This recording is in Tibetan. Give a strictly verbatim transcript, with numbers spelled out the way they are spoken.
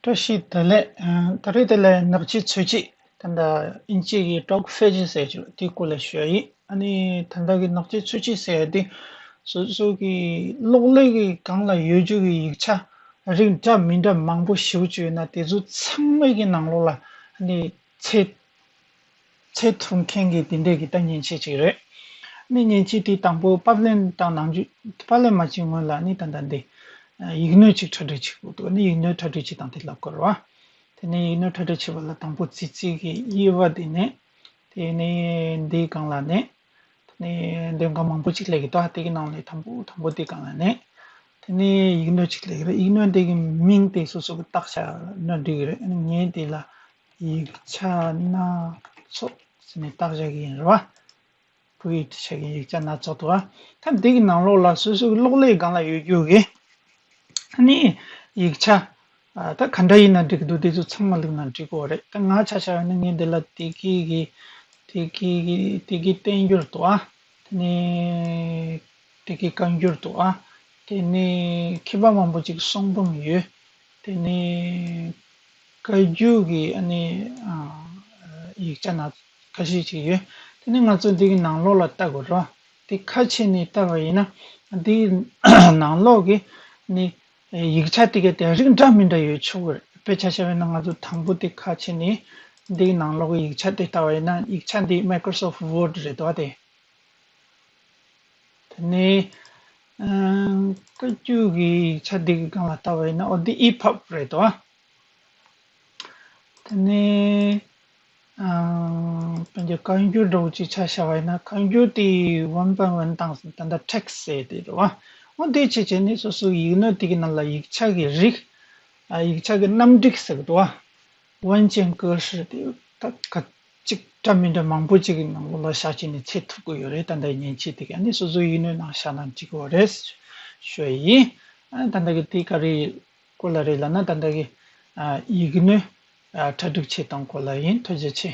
བཀྲ་ཤིས་བདེ་ལེགས། ཨ། ད་རེས་དེ་ལ་ནག་ཆུའི་ཚོས་གཅིག་ད་ལྟ་དབྱིན་ཇི་གི་ཊོག་ཕེ་ཇི་ཟེར་གྱི་དེའི་སྐོར་ལ་ཞུ་ཡ་ཡིན། ཨ་ནི་ད་ལྟ་གི་ནག་ཆུའི་ཚོས་གཅིག་ཟེར་ཡ་དེ་སོ་སོ་གི་གློག་ཀླད་ཀྱི་སྒང་ལ་ཡོད་རྒྱུ་གི་ཡིག་ཆ་རིགས་འདྲ་མི་འདྲ་མང་པོ་ཞེ་པོ་ཅིག་ཡོད་ན། དེ་ཚོ་ཚང་མའི་གི་ནང་ལོགས་ལ་ཨ་ནི་ཚད་ཚད་ཐུབ་མཁན་གྱི་དེ་འདྲས་ཀྱི་ད་མཉེན་ཆས་ཅིག་རེད། ཨ་ནི་མཉེན་ཆས་དེ་དང་པོ་པར་ལེན་དང་ནང་འཇུག་པར་ལེན་མ་བྱེད་སྔོན་ལ་ཨ་ནི་ད་ལྟ་འདི་ཡིག་སྣོད་ཅིག་གྲ་སྒྲིག་བྱེད་དགོས་འདུག་ཨ་ནི་ཡིག་སྣོད་གྲ་སྒྲིག་བྱེད་སྟངས་དེ་ལབ་དགོས་རེད་བ། དེ་ནས་ཡིག་སྣོད་གྲ་སྒྲིག་བྱེད་པ་ལ་དང་པོ་ཙི་ཙི་གི་དབྱེ་བ་དེ་ནས། དེ་ནས་འདིའི་སྒང་ལ་ནས། དེ་ནས་འདོན་ཁང་མང་པོ་ཅིག་སླེབས་ཀྱི་འདུག་དེ་གི་ནང་ནས་དང་པོ་དང་པོ་དེ་སྒང་ལ་ནས། དེ་ནས་ཡིག་སྣོད་ཅིག་སླེབས་ཀྱི་རེད། ཡིག་སྣོད་དེ་གི་མིང་དེ་སོ་སོ་གི་བཏགས་བཞག་ན་འགྲིག་གི་རེད། ཨ་ནི་ངས་དེ་ལ་ཡིག་ཆ་སྣ་ཚོགས་ཟེར་ནས་བཏགས་བཞག་གི་ཡིན་རེད་བ། བོད་ཡིག་ཏུ་བྱས་ཀྱི་ཡིག་ཆ་སྣ་ཚོགས་འདུག་ཨ། ད་འདི་གི་ནང་ལོགས་ལ་སོ་སོའི་གློག་ཀླད་སྒང་ལ་ཡོད་རྒྱུ་གི་ཨ་ནི་ཡིག་ཆ། ཨ། ད་ག་འདྲ་ཡིན་ན་འགྲིག་གི་འདུག་དེ་ཚོ་ཚང་མ་བླུགས་ན་འགྲིག་གི་རེད། ད་ང་ཆ་བཞག་ན་ངས་འདི་ལ་དེ་གི་གི་དེ་གི་གི་དེ་གི་བསྟན་འགྱུར་འདུག་ཨ། དེ་ནས་དེ་གི་བཀའ་འགྱུར་འདུག་ཨ། དེ་ནས་མཁས་པ་མང་པོ་ཅིག་གསུང་འབུམ་ཡོད། དེ་ནས་བཀའ་བརྒྱུད་ཀྱི་ཨ་ནི་ཨ་ཡིག་ཆ་སྣ་ཁ་ཤས་ཅིག་ཡོད། དེ་ནི་ང་ཚོ་འདི་གི་ནང་ལོགས་ལ་ལྟ་དགོས་རེད། དེ་ཁ་ཕྱེ་ནས་ལྟ་བ་ཡིན་ན་འདིའི་ནང་ལོགས་ཀྱི་ནི་ཡིག་ཆ་དེ་ག་དེ་རིགས་འདྲ་མི་འདྲ་ཡོད་ཆོག་གི་རེད། དཔེ་ཆ་བཞག་པ་ཡིན་ན་ང་ཚོ་དང་པོ་དེ་ཁ་ཕྱེ་ནས་འདིའི་ནང་ལོགས་ཀྱི་ཡིག་ཆ་དེ་ལྟ་བ་ཡིན་ན། ཡིག་ཆ་འདི་Microsoft Word རེད་དོ། དེ་དེ་ནས་ཨ་བཀའ་བརྒྱུད་ཀྱི་ཡིག་ཆ་འདི་གི་སྒང་ལ་ལྟ་བ་ཡིན་ན། འོ་འདི་ཨི་ཕབ་རེད་དོ། དེ་ནས་ཨ་དཔེར་ན་བཀའ་འགྱུར་འདྲ་བོ་ཅིག་ཆ་བཞག་པ་ཡིན་ན། བཀའ་འགྱུར་དེ་ཡི་文本文档ད་ལྟ་text ཟེར་དེ་རེད་བ། འོ་དེ་བྱས་བྱས་ནས་སོ་སོའི་ཡིག་སྣོད་དེ་གི་ནང་ལ་ཡིག་ཆ་གི་རིགས། ཨ་ཡིག་ཆ་གི་རྣམ་སྒྲིག་ཟེར་གི་འདུག་བ། 文件格式དེ་ད་ག་ཅིག་འདྲ་མི་འདྲ་མང་པོ་ཅིག་གི་ནང་ལོགས་ལ་བཞག་བྱས་ནས་ཚད་ཐུབ་ཀྱི་ཡོད་རེད། ད་ལྟ་མཉེན་ཆས་དེ་ག་ནི་སོ་སོའི་ཡིག་སྣོད་ནང་བཞག་ན་འགྲིག་གི་རེད་ཞུ་ཡ་ཡིན། ཨ་ད་ལྟ་གི་དེ་ག་རེ་སྐོར་ལ་རེད་ལབ་ན། ད་ལྟ་གི་ཨ་ཡིག་སྣོད་ཨ་གྲ་སྒྲིག་བྱེད་སྟངས་སྐོར་ལ་ཡིན། ཐུགས་རྗེ་ཆེ།